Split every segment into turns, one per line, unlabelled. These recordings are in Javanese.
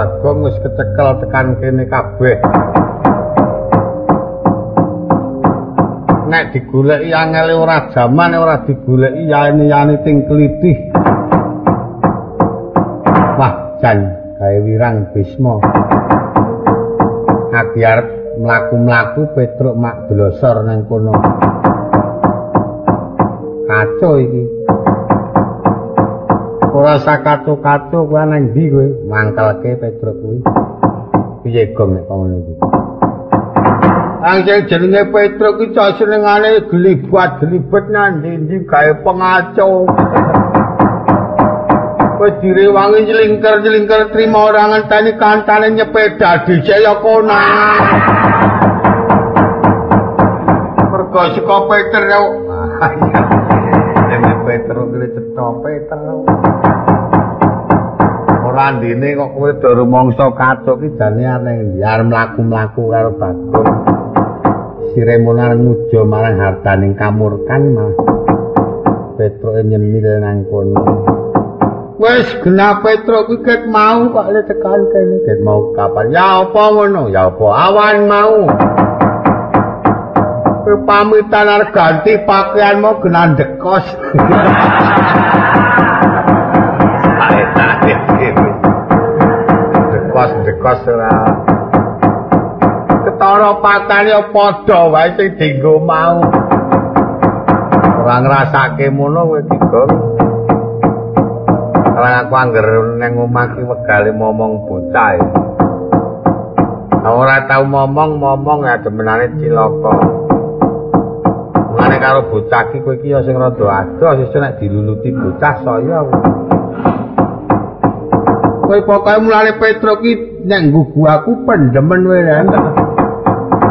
Bagong wis kecekel tekan kene kabeh. Nek digoleki angele ora jaman, ora digoleki yane-yane ting klithih. Wah, jan gawe wirang Bisma. Ati arep mlaku-mlaku Petruk mak dlosor nang kono. Kaco iki. Ora sakaco-kaco kuwi nang ndi kowe? Mangkelke Petruk kuwi. Piye gong nek ngono iki? Ang sing jenenge Petruk iki cah senengane glibat-glibet nang ndi-ndi gawe pengaco. Kowe direwangi nyelingker-nyelingker trima ora ngenteni kancane nyepeda dhisik ya konangan. Mergo saka Peter yo. Nek Petruk kuwi cetha Peter. Ora ndene kok kowe do rumangsa kacuk iki jane arep ndi arep mlaku-mlaku karo Bagong. Siremon arep ngujo marang hartaning kamurkan malah Petruke nyemil nang kono. Wis genah Petruk kuwi ket mau kok le tekan kene. Ket mau kapan? Ya apa ngono? Ya apa awan mau. Kowe pamitan arep ganti pakaian mau genah ndekos. Dekos-dekos ora. Ketara pakane padha wae sing dienggo mau. Ora ngrasake ngono kowe iki, Gong. Karang aku angger nang omah ki wegale momong bocah. Ora tau momong-momong ya demenane cilaka. Mulane karo bocah ki kowe iki ya sing rada adoh, sesuk nek diluluti bocah saya. Kowe pokoke mulane Petruk ki nek nggugu aku pendemen kowe ya.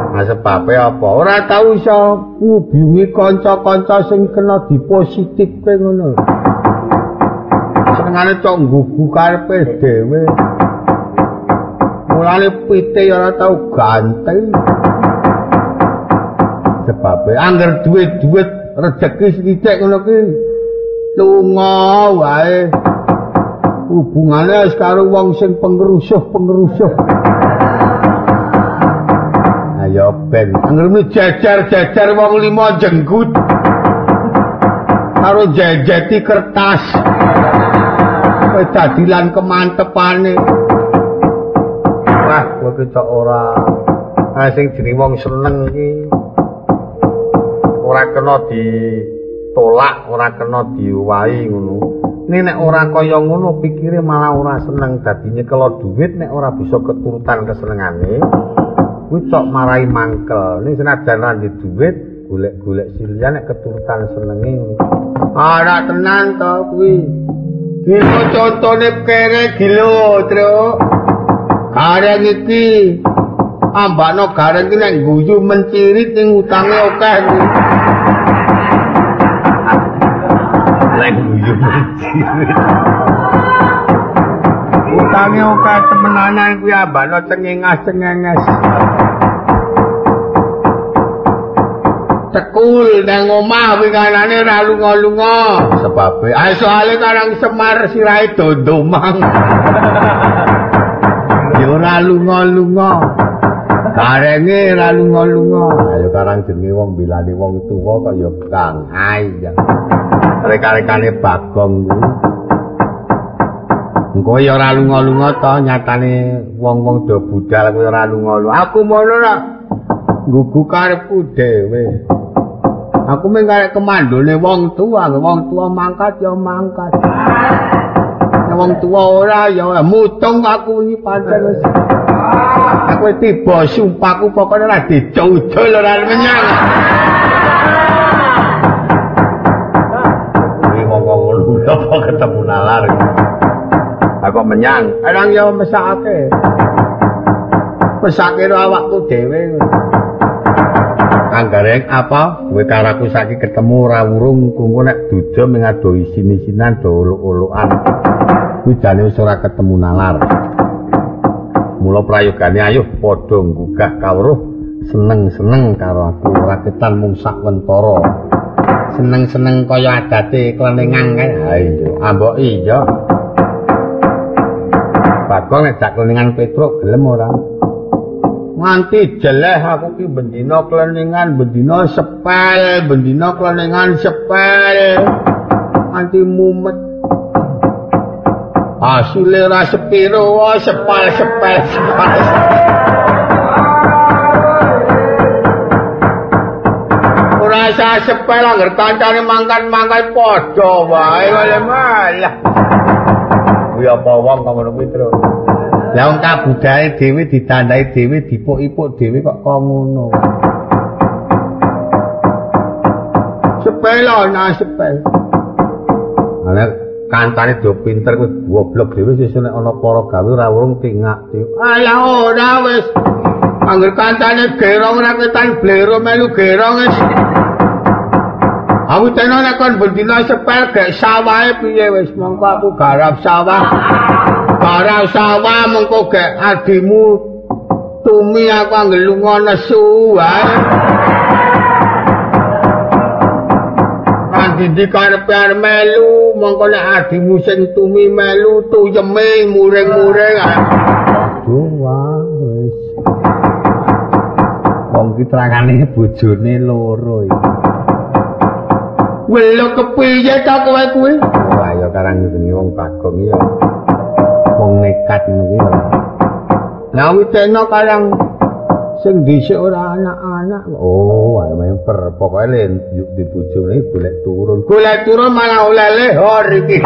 Nah sebabe apa? Ora tau iso ngubungi kanca-kanca sing kena dipositifke ngono. Senengane cok nggugu karepe dhewe. Mulane pite ya ora tau ganti. Sebabe angger duit-duit rejeki sithik ngono ki lunga wae. Hubungane wis karo wong sing pengrusuh-pengrusuh. Ayo ben angger jejer-jejer wong lima jenggut karo jejeti kertas. Kowe dadilan kemantepane. Wah, kowe ki cok ora. Ah sing jenenge wong seneng iki ora kena ditolak, ora kena diuwahi ngono. Ini nek ora kaya ngono pikire malah ora seneng, dadi nyekelo duit nek ora bisa keturutan kesenengane kuwi cok marai mangkel. Ning senajan ra ndek duit golek-golek silian nek keturutan senenge. Ora tenan to kuwi. Iki contone kere gilo, Truk. Gareng iki ambakno gareng iki nek guyu mencirit ning utange akeh kuwi. Nek guyu mencirit. Utange akeh temenanan kuwi ambakno cengengas-cengenges. Cekul nang omah winganane ora lunga-lunga. Sebabe ae soale karang Semar sirahe dondomang. Ya ora lunga-lunga. Garenge ora lunga-lunga. Ayo karang jenenge wong bilane wong tuwa kok ya Kang. Ayo. Reka-rekane Bagong kuwi. Engko ya ora lunga-lunga to nyatane wong-wong do budal kuwi ora lunga-lunga. Aku mono ora nggugu karepku dhewe. Aku mung karek kemandone wong tuwa, wong tuwa mangkat ya mangkat. Nek wong tuwa ora ya mutung aku iki pancen wis. Aku tiba sumpahku pokoke ora dijujul ora menyang. Kuwi wong-wong ngono apa ketemu nalar. Aku menyang, erang ya mesakake. Mesake awakku dhewe. Anggareng apa kowe karo aku saiki ketemu ora wurung kungko nek dujo ming ado isin-isinan do uluk-ulukan. Kuwi jane wis ora ketemu nalar. Mula prayogane ayo padha nggugah kawruh seneng-seneng karo aku ora ketan mung sakwentara. Seneng-seneng kaya adate klenengan kae. Ha iya, ambok iya. Bagong nek jak kleningan Petruk gelem ora? Nganti jeleh aku ki bendina kleningan, bendina sepel, bendina kleningan sepel. Nganti mumet. Asile ora sepiro, sepal sepel sepal. Ora usah sepel angger kancane mangkan-mangkan padha wae malah. Kuwi apa wong kok ngono kuwi, Tru? Lah wong kabudae dhewe ditandai dhewe dipuk-ipuk dhewe kok kok ngono. Sepel ana sepel. Lah kancane do pinter kuwi goblok dhewe sesuk nek ana para gawe ora urung tingak. Alah ora wis. Angger kancane gerong ora ketan blero melu gerong wis. Aku teno nek kon bendina sepel gek sawahe piye wis mongko aku garap sawah. Garap sawah mengko gek adimu tumi aku angger lunga nesu wae. Nandi karepe arep melu mongko nek adimu sing tumi melu tuyeme muring-muring. Aduh wah wis. Wong ki terangane bojone loro iki. Welo kepiye ta kowe kuwi? Wah ya karang jenenge wong Bagong ya. Wong nekat ngono kuwi. Lah witena karang sing dhisik ora anak-anak. Oh, ayo memper pokoke le di bojone golek turun. Golek turun malah oleh lehor iki.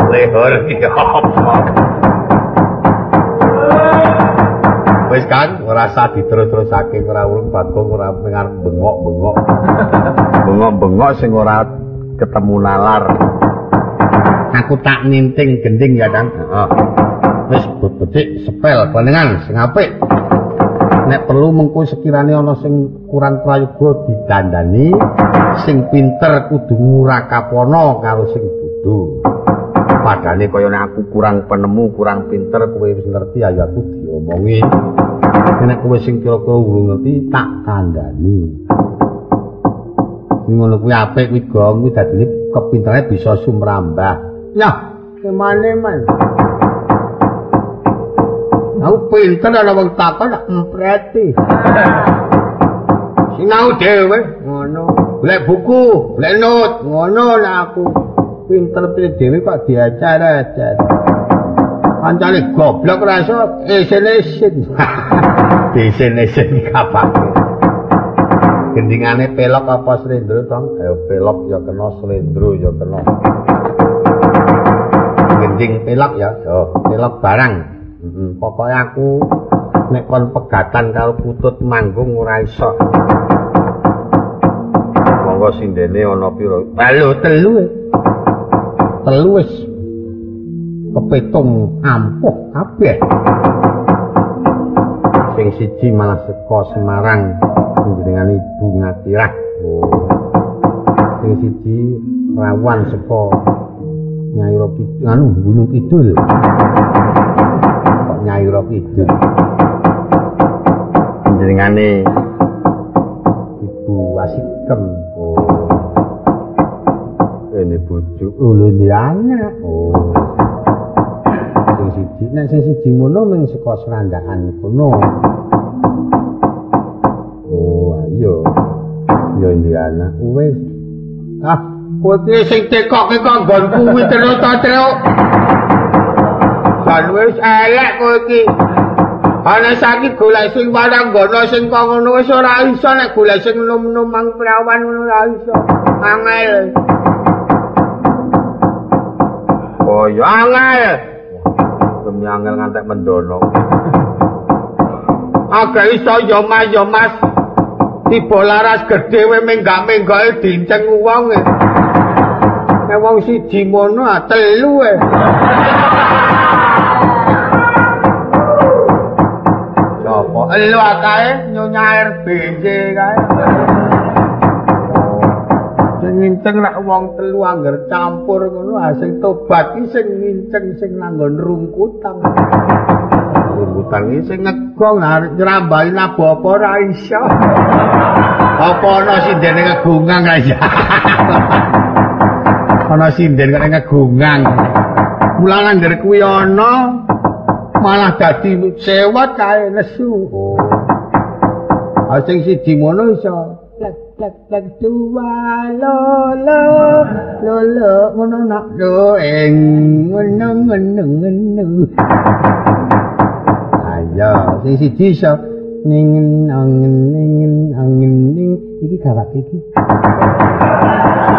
Lehor iki apa? Wis kan ora usah diterus-terusake ora urung Bagong ora ngarep bengok-bengok. Bengok-bengok sing ora ketemu nalar. Aku tak ninting gending ya, Kang. Heeh. Wis becik sepel klenengan sing apik. Nek perlu mengko sekirane ana sing kurang prayoga didandani, sing pinter kudu ngurakapana karo sing bodho. Padane kaya nek aku kurang penemu, kurang pinter, kowe wis ngerti ayo aku diomongi. Nek kowe sing kira-kira urung ngerti tak kandhani. Ngono kuwi apik kuwi Gong, kuwi dadine kepinterane bisa sumrambah. Yah, kemane-man. Aku pinter ana wong takon tak empreti. Sinau dhewe ngono. Golek buku, golek not, ngono nek aku. Pinter pilih dhewe kok diajar-ajar. Kancane goblok ora iso esen-esen. Disen-esen kapake. Gendingane pelok apa slendro, Tong? Ayo pelok ya kena, slendro ya kena. Gending pelok ya, yo pelok barang. Pokoke aku nek kon pegatan karo putut manggung ora iso. Monggo sindene ana pira? Lho telu. Telu wis kepitung ampuh kabeh. Sing siji malah saka Semarang panjenengan Ibu Ngatirah. Oh. Sing siji rawan saka Nyai Ro Kidul, anu Gunung Kidul. Kok Nyai Ro Kidul. Panjenengane Ibu Wasikem. Oh. Ini bojo, oh lho ini anak. Oh. Sing siji, nek sing siji ngono mung saka Srandakan kono. Oh, ayo. Ya ini anak wis. Ah, kowe ki sing tekokke kok nggon kuwi terus ta, Truk. Jan wis elek kowe iki. Ana saiki golek sing waranggana sing kok ngono wis ora iso nek golek sing nom-nom mang prawan ngono ora iso. Angel. Oh ya angel. Demi angel ngantek mendono. Agak iso ya Mas ya Mas. Tiba laras gedhe we menggak-menggake dinceng wong. Nek wong siji mono telu e. Sopo? Elu akae nyonya RBC kae. Sing nginceng nek wong telu angger campur ngono ha sing tobat ki sing nginceng sing nanggon rungkutan. Rungkutan iki sing ngegong nyrambahi nabo apa ora iso. Apa ana sindene ngegungang aja. Ana sinden kok ngegungang. Mulane anggere kuwi ana malah dadi sewot kae nesu. Oh. Ah sing siji ngono iso lek lek lek dua lo lo lo lo ngono nak do ing ngono ngono ngono. Ayo sing siji iso ning angin ning angin ning iki gawat iki.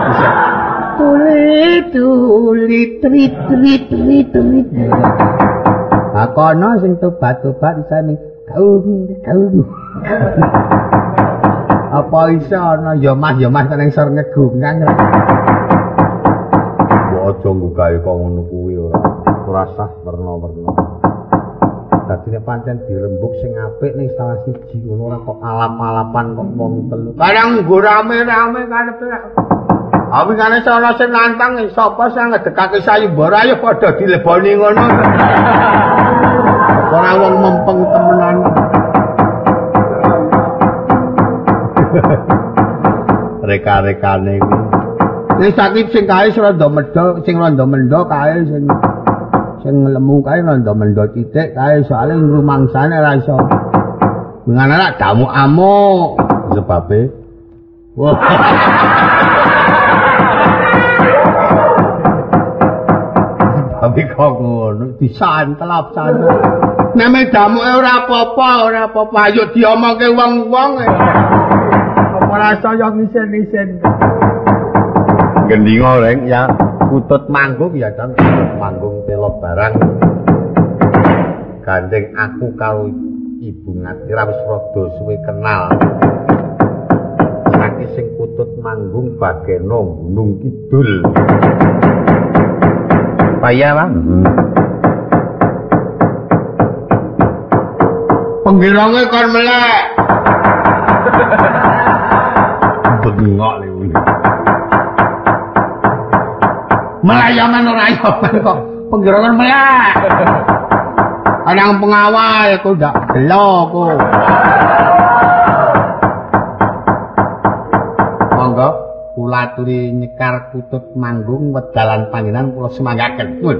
Bisa. Tuli tuli tri tri tri tri. Ha kono sing tobat-tobat isa ning gaung gaung. Apa iso ana ya Mas ya Mas nang sor ngegungan. Mbok aja nggo gawe kok ngono kuwi ora. Ora sah werna-werna. Dadi nek pancen dirembug sing apik ning salah siji ngono ora kok alap-alapan kok wong telu. Kadang nggo rame-rame karepe. Awi kane ana sing nantang sapa sing ngedekake sayembara ayo padha dileboni ngono. Ora wong mempeng temenan. Reka-rekane kuwi. Ning saiki sing kae rada medho, sing rada mendho kae sing sing lemu kae rada mendho titik kae soalé ngrumangsane ora iso. Ngene rak damuk-amuk sebabe. Wah. Tapi kok ngono disantelap santel. Nek damuke ora apa-apa, ora apa-apa ayo diomongke wong-wong. Apa ora saya ngisin-isin. Gendingo reng ya kutut manggung ya Kang, kutut manggung telo barang. Gandeng aku karo Ibu Ngatira wis rada suwe kenal. Saiki sing kutut manggung bageno Gunung Kidul. Paya, Bang. Penggirange kon melek. Bengok lho. Melayaman ora iso kok penggirangan melek. Ana pengawal kok ndak gelo kok. Monggo kula aturi nyekar kutut manggung wedalan panggenan kula semanggaken. Nuwun.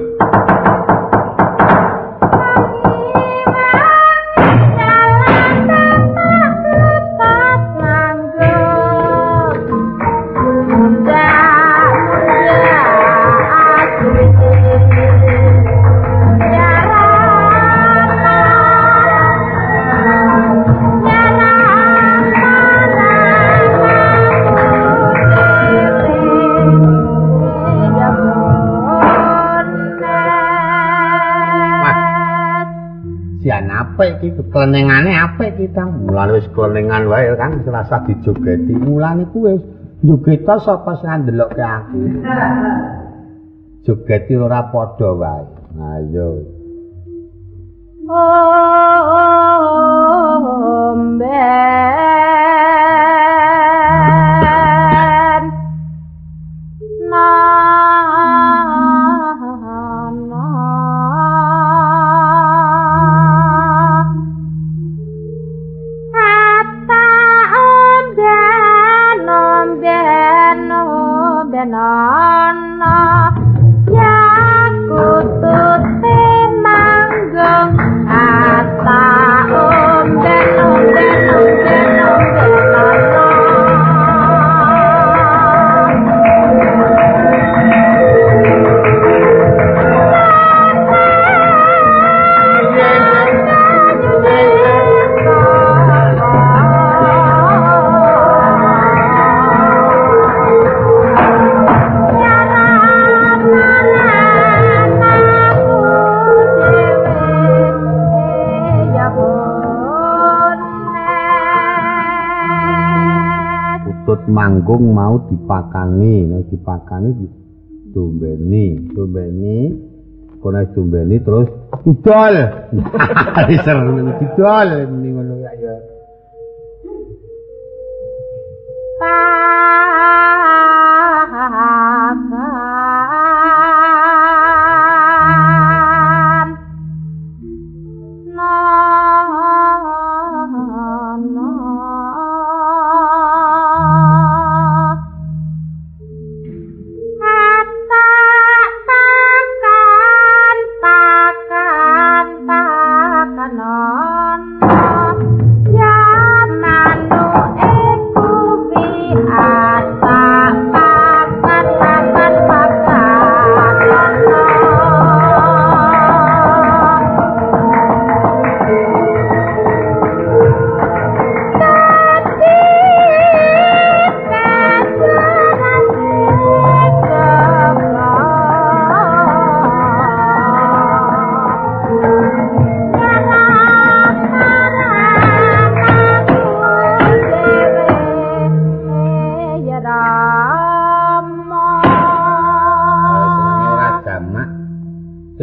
Apik iki klenengane apik iki Kang. Mulane wis klenengan wae Kang selasa dijogeti. Mulane ku wis jogeta sapa sing ndelokke aku. Jogeti ora padha wae. Ayo.
Omben na na ya kutute manggung ata omben omben omben omben.
Manggung mau dipakani, nek dipakani diombeni, diombeni, kono diombeni terus didol. Seru didol muni ngono ya ya.
Pakan na na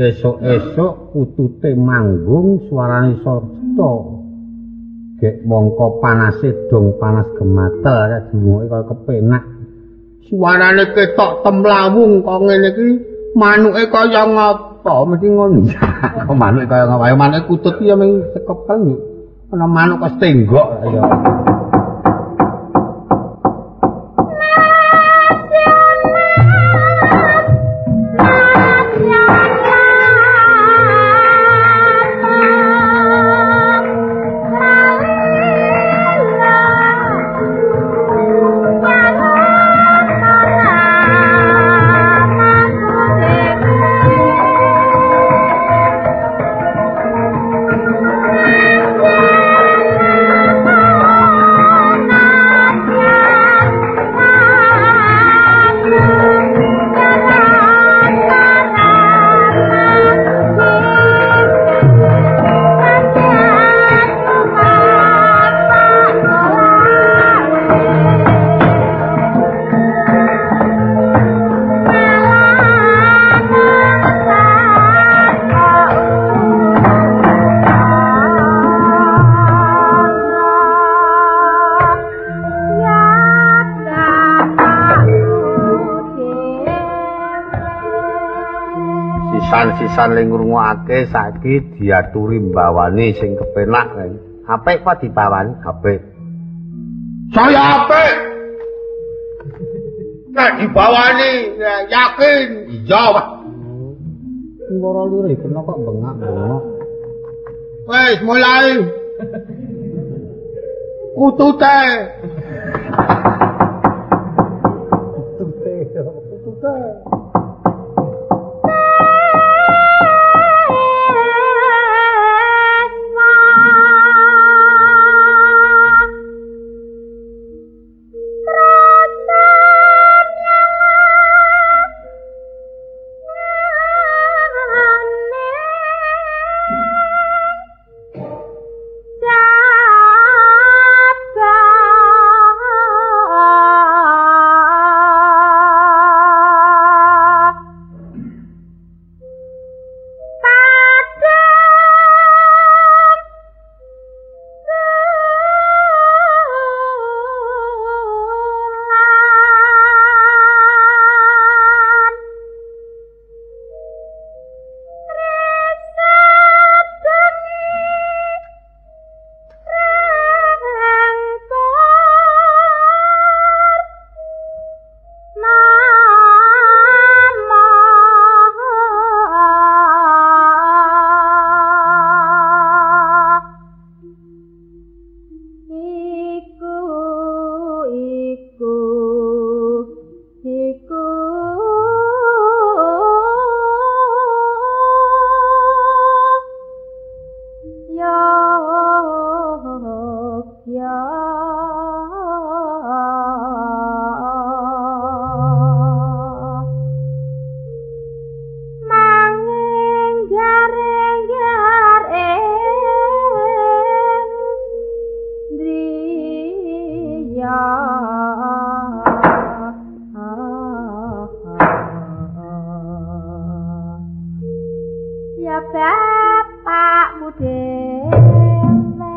Esuk-esuk kutute manggung suarane iso cetha. Gek mongko panase dong panas gematel kaya junguke kaya kepenak. Suarane ketok temlawung kok ngene iki manuke kaya ngapa mesti ngono. Kok manuke kaya ngapa? Ya manuke kutut ya mung sekepel. Ana manuk kok stenggok ya. Sisan ling ngrungokake saiki diaturi mbawani sing kepenak. Apik apa dibawani? Apik. Saya apik. Nek dibawani yakin. Iya, Pak. Loro lire kena kok bengak-bengok. Wis mulai. Kutute. Kutute, kutute.
Ya bapakmu dhewe.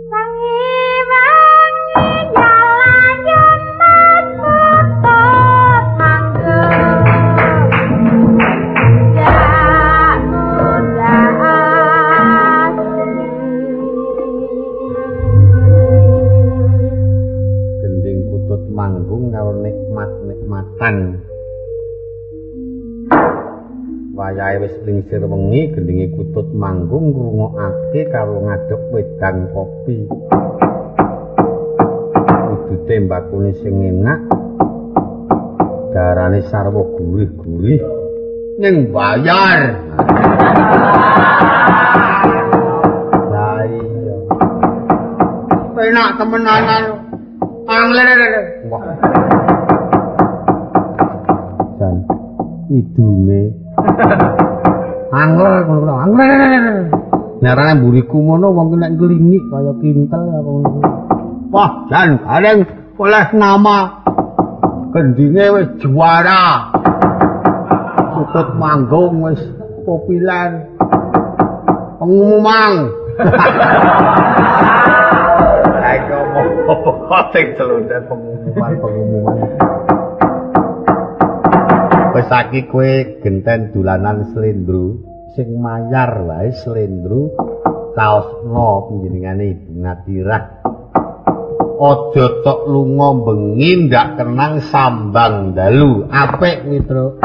Wangi-wangi nyalanya mas kutut manggung. Ya muda asli.
Gending kutut manggung karo nikmat-nikmatan. Wayahe wis lingsir wengi, gendinge kutut manggung ngrungokake karo ngadeg wedang kopi. Wujute mbakune sing enak, darane sarwa gurih-gurih, ning bayar. Lah iya. Enak temenanan. Angler. Wah. Jan idune angler ngono angler. Nek arane mburiku ngono wong nek nglingik kaya kintel apa ngono. Wah, jan gareng oleh nama Gendinge wis juara. Tutut manggung wis populer. Pengumuman. Ayo ngomong apa sing celundet pengumuman. Wis saiki kowe genten dolanan slendro sing mayar wae slendro caosno panjenengane Ibu Ngatirah. Aja tok lunga bengi ndak kenang sambang dalu. Apik Mitra.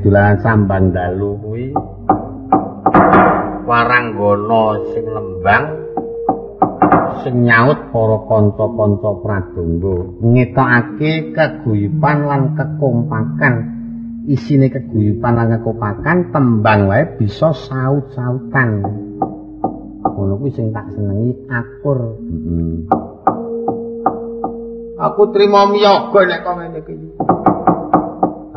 Dolanan sambang dalu kuwi waranggana sing lembang sing nyaut para kanca-kanca pradonga ngetokake keguyupan lan kekompakan. Isine keguyupan lan kekompakan tembang wae bisa saut-sautan. Ngono kuwi sing tak senengi akur. Aku trimo miyaga nek kok ngene iki.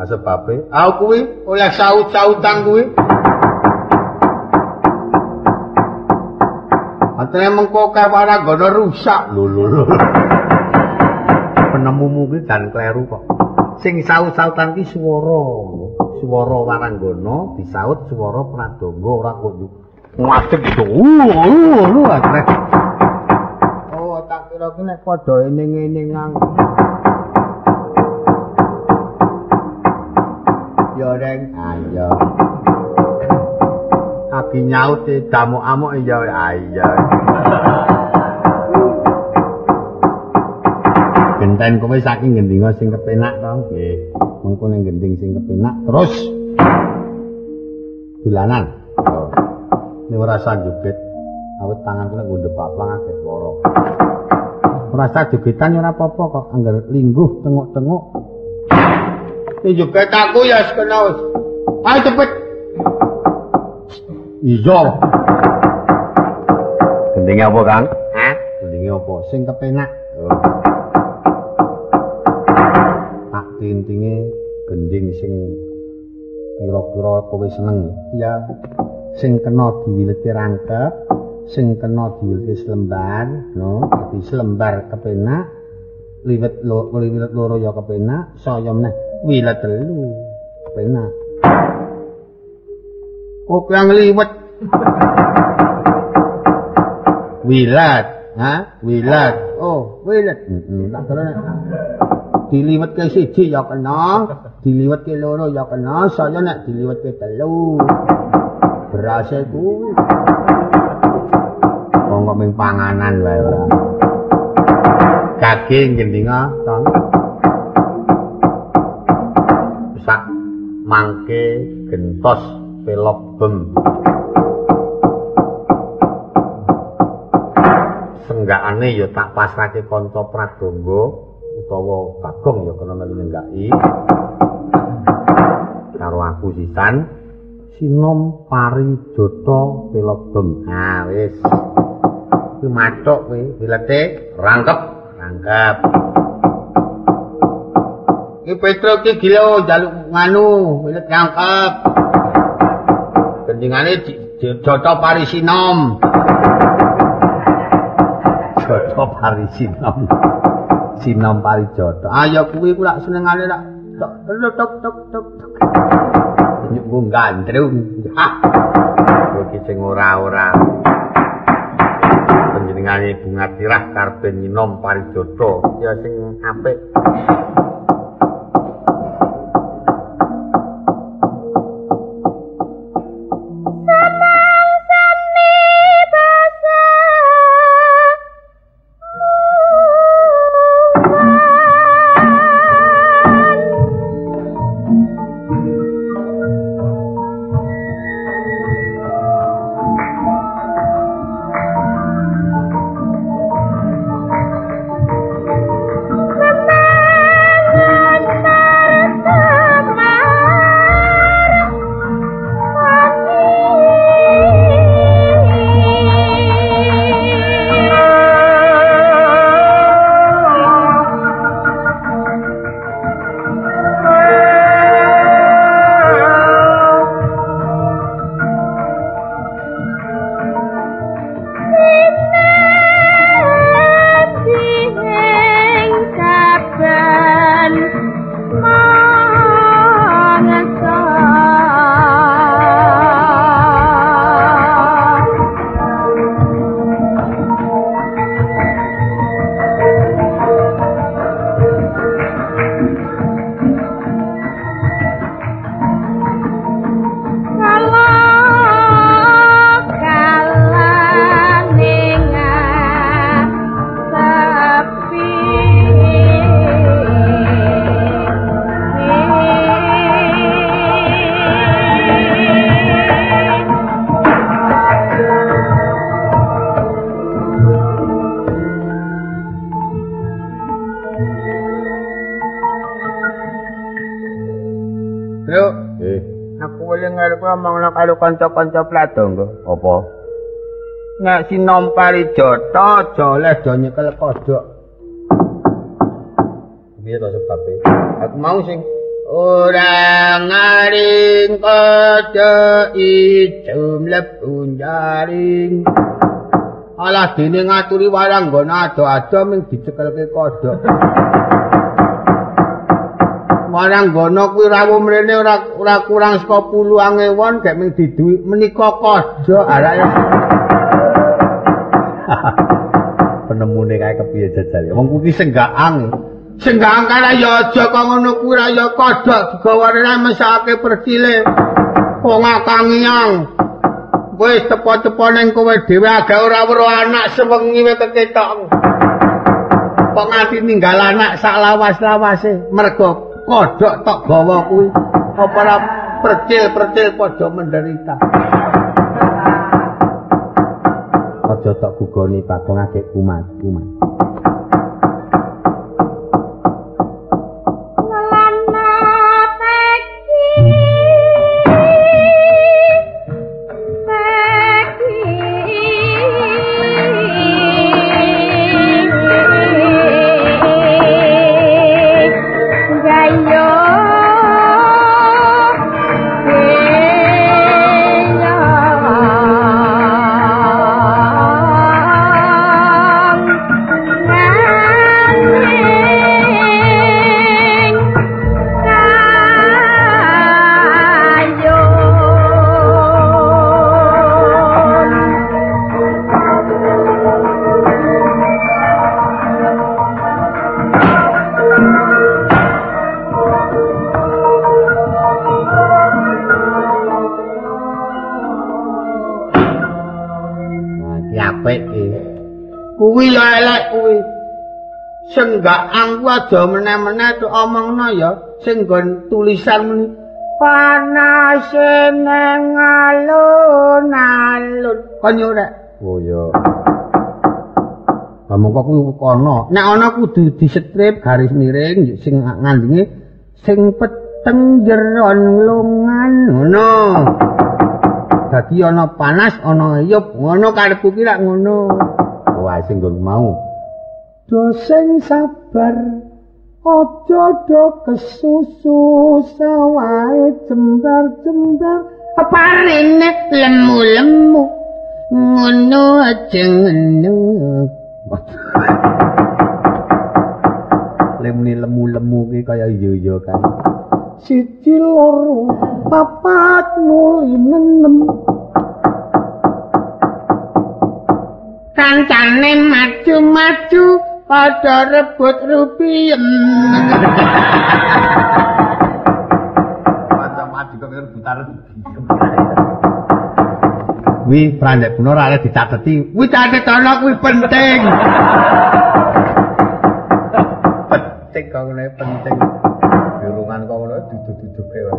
Sebabe aku kuwi oleh saut-sautan kuwi. Atene mengko kae waranggana rusak. Lho lho lho. Penemumu kuwi jan kleru kok. Sing saut-sautan ki swara. Swara waranggana disaut swara pradonga ora kok ngadeg gitu. Lho atene. Oh, tak kira ki nek padha ening-eningan. Ya reng, ayo. Aki nyaut damuk-amuk ya ayo. Genten kowe saking gendinga sing kepenak to, nggih. Mengko ning gending sing kepenak terus dolanan. Oh. Nek ora usah joget, awet tanganku nek ngundhep paplang akeh lara. Ora usah jogetan ya ora apa-apa kok, angger lingguh tenguk-tenguk. Joget aku ya kena wis. Ayo cepet. Iya. Gendinge apa, Kang? Hah? Gendinge apa? Sing kepenak. Oh. Tak tintinge gending sing kira-kira kowe seneng. Ya. Sing kena diwileti rangkep, Sing kena diwilke selembar, no, dadi selembar kepenak, liwet loro ya kepenak, saya meneh wilet telu kepenak. Kok yang liwet? Wilet, ha? Wilet. Oh, wilet. Heeh, tak kira nek diliwetke siji ya kena, diliwetke loro ya kena, saya nek diliwetke telu. Berase kuwi. Wong kok ming panganan wae ora. Kage ngendinga to. Sak mangke gentos pelok bem. Senggakane ya tak pasrahke kanca Pradangga utawa Bagong ya kena melu nyenggaki. Karo aku sisan sinom parijata pelok bem. Ah wis. Kuwi mathuk kuwi wilete rangkep, rangkep. Iki Petro iki gila njaluk nganu wilet rangkep. Gendingane jata parisinom. Jata parisinom. Sinom parijata. Ayo kuwi ku lak senengane lak tok tok tok tok tok. Nyuk gandrung. Hah. Kowe iki sing ora-ora. Panjenengane Bunga Tirah karepe nyinom parijata ya sing apik. Omongno karo kanca-kanca Pradangga. Apa? Nek sinom parijata aja oleh do nyekel kodhok. Piye to sebabe? Aku mau sing ora ngaring kodhok ijo mlebu jaring. Alah dene ngaturi waranggana ado-ado ming dicekelke kodhok. Waranggana kuwi rawuh mrene ora kurang saka puluhan ewon gek ming diduwi menika kodhok arek. Penemune kae kepiye jajal. Wong kuwi senggaang. Senggaang kae ya aja kok ngono kuwi ra ya kodhok digawane ra mesake percile. Wong akangiyang. Wis tepo-tepo ning kowe dhewe agak ora weruh anak sewengi wae keketok. Kok nganti ninggal anak sak lawas-lawase mergo kodhok tok gawa kuwi apa ora percil-percil padha menderita. Aja tok gugoni Bagong agek kumat-kumat.
Ayo.
Apik iki. Kuwi ya elek kuwi. Senggakan ku aja meneh-meneh tok omongno ya, sing nggon tulisan muni panase nang alun-alun. Kon nyurek. Oh iya. Lah mongko kuwi ana. Nek ana kudu disetrip garis miring sing ngandinge sing peteng jeron lungan ngono. Dadi ana panas ana eyup ngono karepku ki lak ngono. Wah sing nggon mau. Do sing sabar aja do kesusu sawahe jembar-jembar parine lemu-lemu ngono aja ngono. Lemuni lemu-lemu ki kaya iya-iya kan. 1 2 4 0 6. Kancane maju-maju padha rebut rupiem. Padha maju kok rebutan rupiem. Kuwi prandek guna ora dicateti. Kuwi catetono kuwi penting. Penting kok ngene penting. Durungan kok ngono dudu-duduke wae.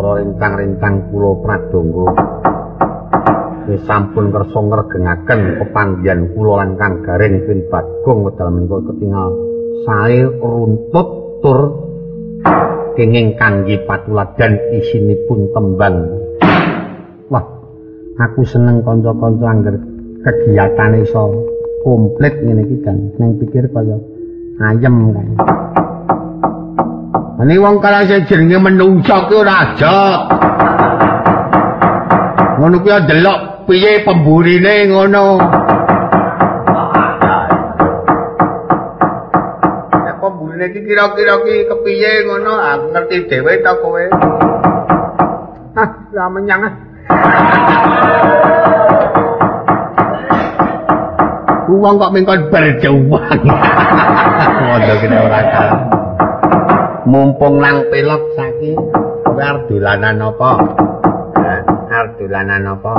Rencang-rencang kula pradonga wis sampun kersa ngregengaken pepanggihan kula lan Kang Gareng pin Bagong wekdal menika ketingal sae runtut tur kenging kangge patuladan isinipun tembang. Wah, aku seneng kanca-kanca angger kegiatane iso komplit ngene iki kan ning pikir kaya ayem kae. Ini wong kala sing jenenge menungso ki ora ajok. Ngono kuwi ndelok piye pemburine ngono. Nek pemburine iki kira-kira ki kepiye ngono, aku ngerti dhewe ta kowe. Ah, lah menyang. Wong kok mengkon berjuang. Ngono kene ora kalah. Mumpung nang pelok saiki kowe arep dolanan apa? Arep dolanan apa?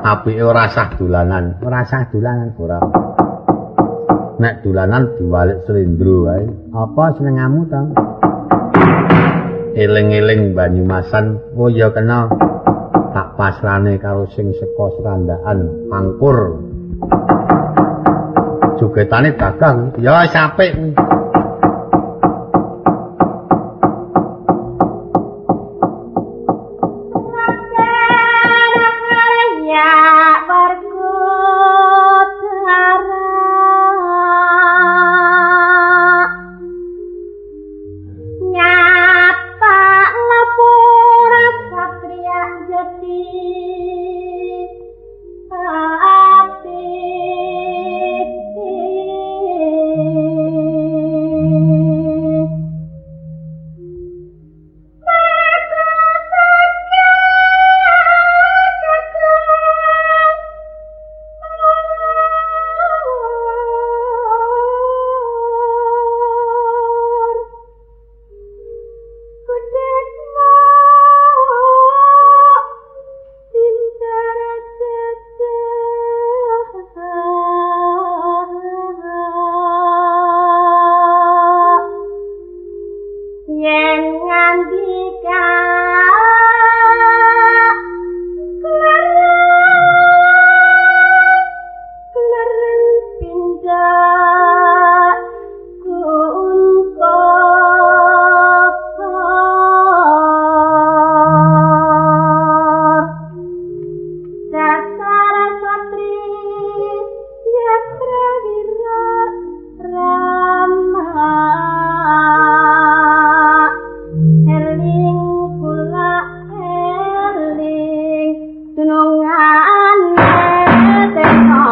Apike ora sah dolanan, ora sah dolanan ora. Nek dolanan diwalik slendro wae. Apa senengamu to? Eling-eling Banyumasan, oh ya kena tak pasrane karo sing saka Srandaan Pangkur. Jogetane dagang, ya wis apik kuwi.
Ati. Dasar satri ya prawira Rama eling kula eling dunungane teko.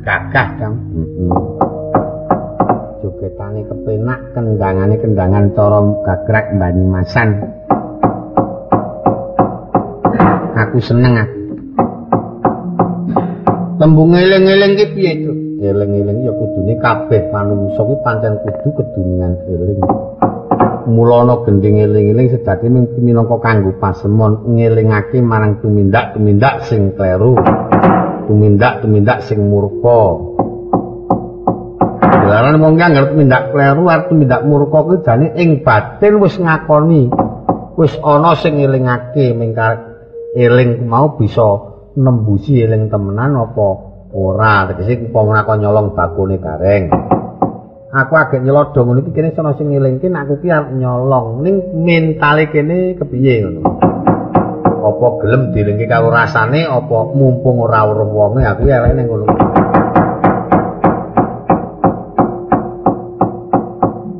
Gagah, Kang. Heeh. Jogetane kepenak, kendangane kendangan cara gagrak Banyumasan. Aku seneng aku. Tembung eling-eling ki piye, Cuk? Eling-eling ya kudune kabeh manungsa kuwi pancen kudu keduningan eling. Mula ana gendhing eling-eling sejatine minangka kanggo pasemon ngelingake marang tumindak-tumindak sing kleru. Tumindak-tumindak sing murka. Jalaran wong ki anggere tumindak kleru arep tumindak murka kuwi jane ing batin wis ngakoni, wis ana sing ngelingake mingkar eling mau bisa nembusi eling temenan apa ora. Tegese upama aku nyolong bakune Gareng, aku agek nyelodho ngono iki kene ana sing ngelingke nek aku ki arep nyolong, ning mentale kene kepiye ngono. Apa gelem dilingke karo rasane apa mumpung ora weruh wonge aku eleke ning ngono.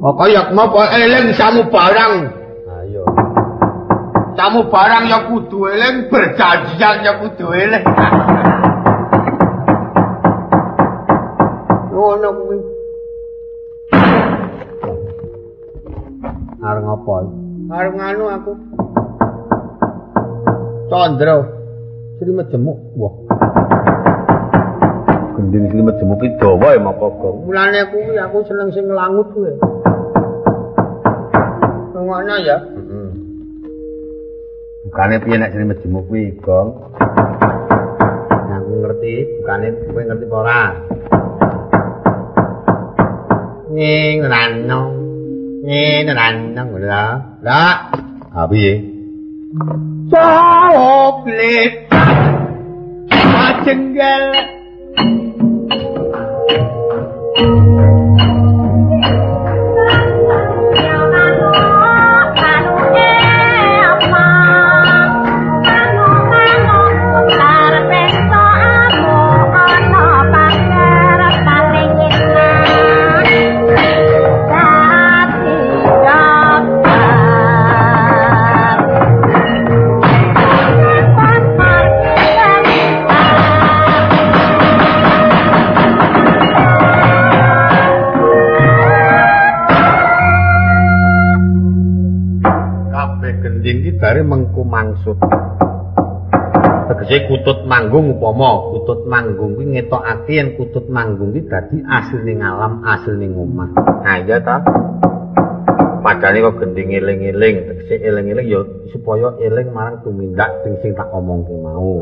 Maka ya apa eling samubarang. Ayo. Samubarang ya kudu eling, berjanjian ya kudu eling. Ngono kuwi. Arep ngopo? Arep nganu aku. Candra Sri Mejemuk. Wah. Gending Sri Mejemuk ki dawa ya maka gong. Mulane kuwi aku seneng sing nglangut kuwi. Ngono ya. Heeh. Bukane piye nek Sri Mejemuk kuwi, Gong? Aku ngerti, bukane kowe ngerti apa ora? Ning ranong. Ning ranong ngono ta. Lah, ha piye? Cowok gletak jengkel. Bare mengku mangsud. Tegese kutut manggung upama, kutut manggung kuwi ngetokake yen kutut manggung kuwi dadi asline alam, asline omah. Ha iya ta. Padane kok gending eling-eling, tegese eling-eling ya supaya eling marang tumindak sing tak omongke mau.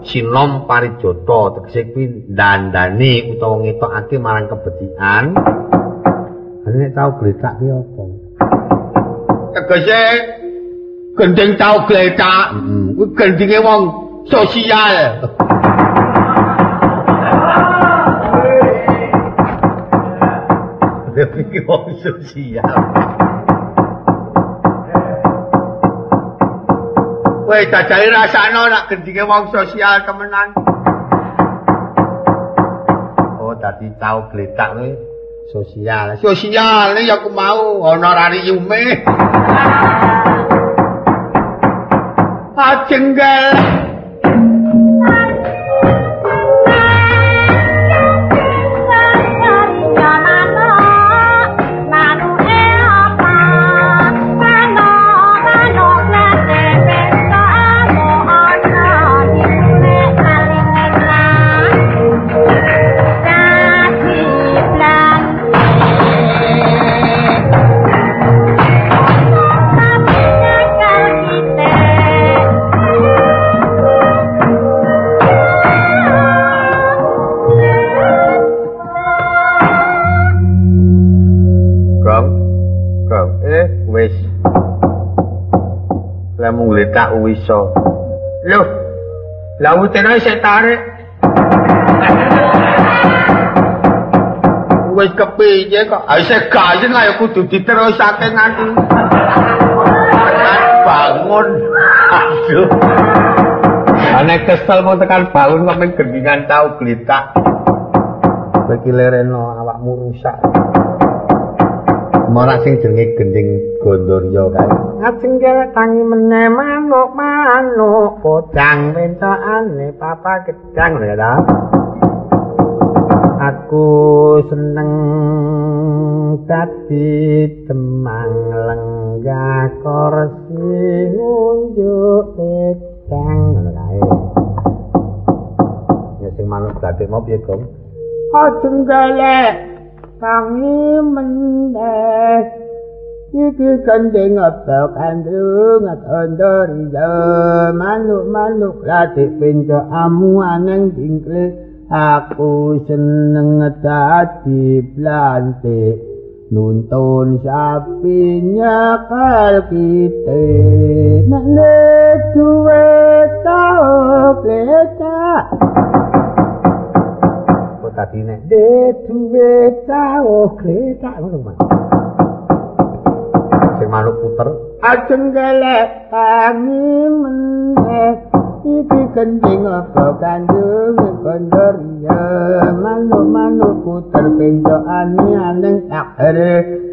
Sinom parijata tegese kuwi dandani utawa ngetokake marang kebecikan. Nek tau gletak ki apa? Tegese gending tau gletak, kuwi gendinge wong sosial. Iki wong sosial. Kowe jajale rasakno nek gendinge wong sosial temenan. Oh, dadi tau gletak kuwi sosial. Sosial ya aku mau honorariume. Jengkel. Gletak wisa. Lho. Lah utene isih tarik. Wis kepiye kok? Ha isih gayeng ayo kudu diterusake nganti tekan bangun. Aduh. Ane kesel mau tekan bangun kok mung gendingan tau gletak. Kowe iki lereno awakmu rusak. Ora sing jenenge gending Gondorya kae. Ngajengkel tangi meneh manuk-manuk podang pentokane papa gedang lho ta. Aku seneng dadi temang lenggah kursi ngunjuk pedang ngono kae. Ya sing manuk glathik mau piye, Gong? Ajengkelek tangi meneh iki gending apa kandung gondoriya manuk-manuk glathik pencokamu aneng dingkle aku seneng dadi blantik nuntun sapi nyekel kite nek duwe tau gletak tadi nek duwe tau gletak ngono Mas. Sing manuk puter ajeng gelek tangi meneh iki gending apa kandung gondoriya manuk-manuk puter pencokane aneng akhir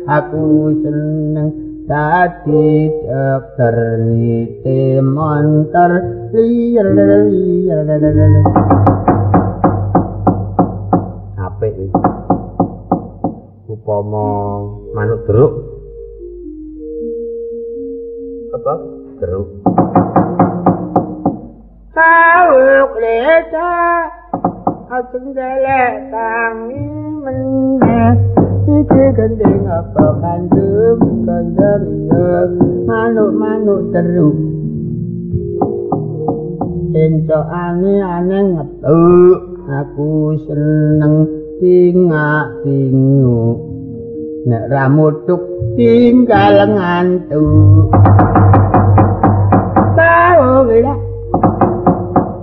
aku seneng dadi dokter nite montor liyer liyer. Apik upama manuk deruk apa deruk tau gletak ajeng gelek tangi meneh iki gending apa kandung gondoriya manuk-manuk deruk encokane aneng ngetuk aku seneng
Tingak tingu nek ra mutuk tinggal ngantuk. Tau ora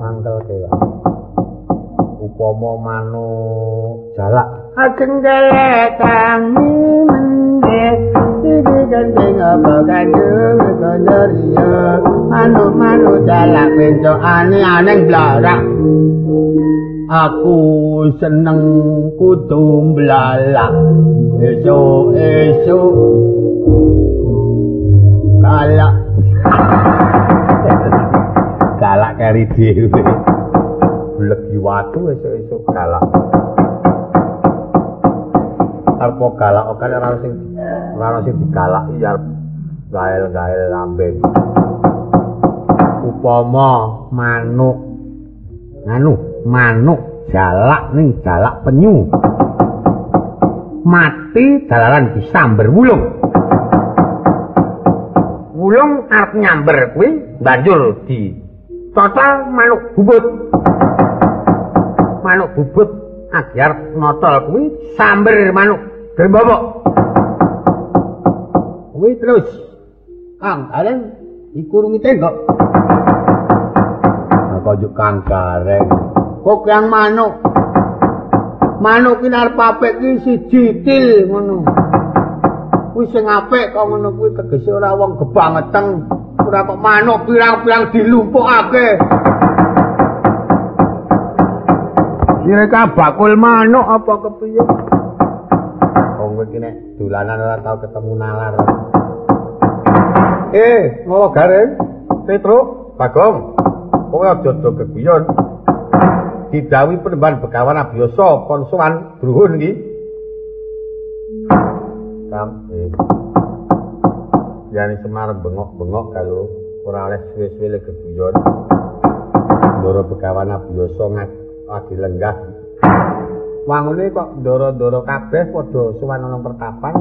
mangkel kewa. Upama manuk jalak
ageng geletang mendhe iki gandeng apa kandung kandariya manuk-manuk jalak pencokane aneng blarak.
Aku seneng kudu mblalak esuk-esuk galak. Galak keri dhewe. Blegi watu esuk-esuk galak. Arep galak kok ora sing digalaki arep gael-gael lambe. Upama manuk nganu manuk jalak ning jalak penyu mati dalaran disamber wulung. Wulung arep nyamber kuwi banjur di total manuk bubut. Manuk bubut agar notol kuwi samber manuk grembobok. Kuwi terus Kang Gareng dikurungi tembok. Kok Kang Gareng kok yang manuk. Manuk ki arep apik ki siji til ngono. Kuwi sing apik kok ngono kuwi tegese ora wong gebangeteng, ora kok manuk pirang-pirang dilumpukake. Kira bakul manuk apa kepiye? Wong kowe ki nek dolanan ora tau ketemu nalar. Ngono Gareng, Petruk, Bagong. Kowe aja do geguyon. Didhawuhi Penemban Begawan Abiyasa kon sowan Bruhun iki. Kam Yani Semar bengok-bengok kalau ora oleh suwe-suwe le geguyon. Ndara Begawan Abiyasa lagi lenggah. Wangune kok ndara-ndara kabeh padha sowan ana pertapan.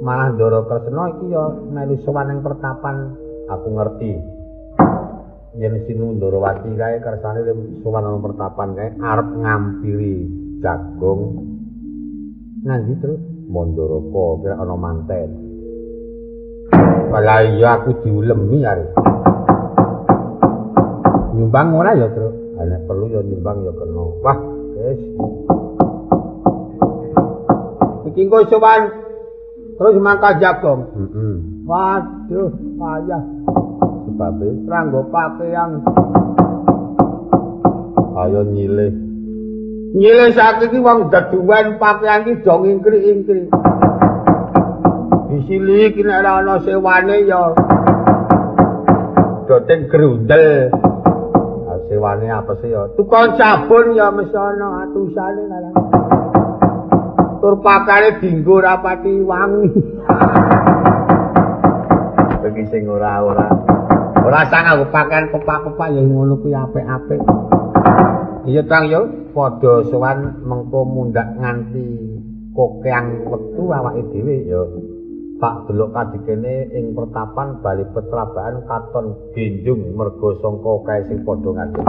Malah Ndara Kresna iki ya melu sowan ning pertapan. Aku ngerti. Yen Sinu Ndarawati kae kersane sowan ana pertapan kae arep ngampiri jagung. Nganti terus Mandaraka kira ana manten. Walah iya aku diulemi arep. Nyumbang ora ya, Truk? Nek perlu ya nyumbang ya kena. Wah, wis.
Iki engko sowan terus mangkat jagung.
Heeh.
Waduh, payah.
Sebabe
nganggo pakaian.
Ayo nyilih.
Nyilih saiki iki wong deduwen pakaian iki do ngingkrik-ingkrik. Disilihi iki nek ora ana sewane ya
doten grundel. Sewane apa sih ya?
Tukang sabun ya mesti ana atusane karang. Tur pakane dinggo ora pati wangi.
Bagi sing ora-ora. Ora sang aku pakaian pepak-pepak ya ngono kuwi apik-apik. Iya Kang ya, padha sowan mengko mundhak nganti kokeang wektu awake dhewe ya. Tak delok kadikene ing pertapan bali petrabaan katon genjung merga sangka kae sing padha ngadeg.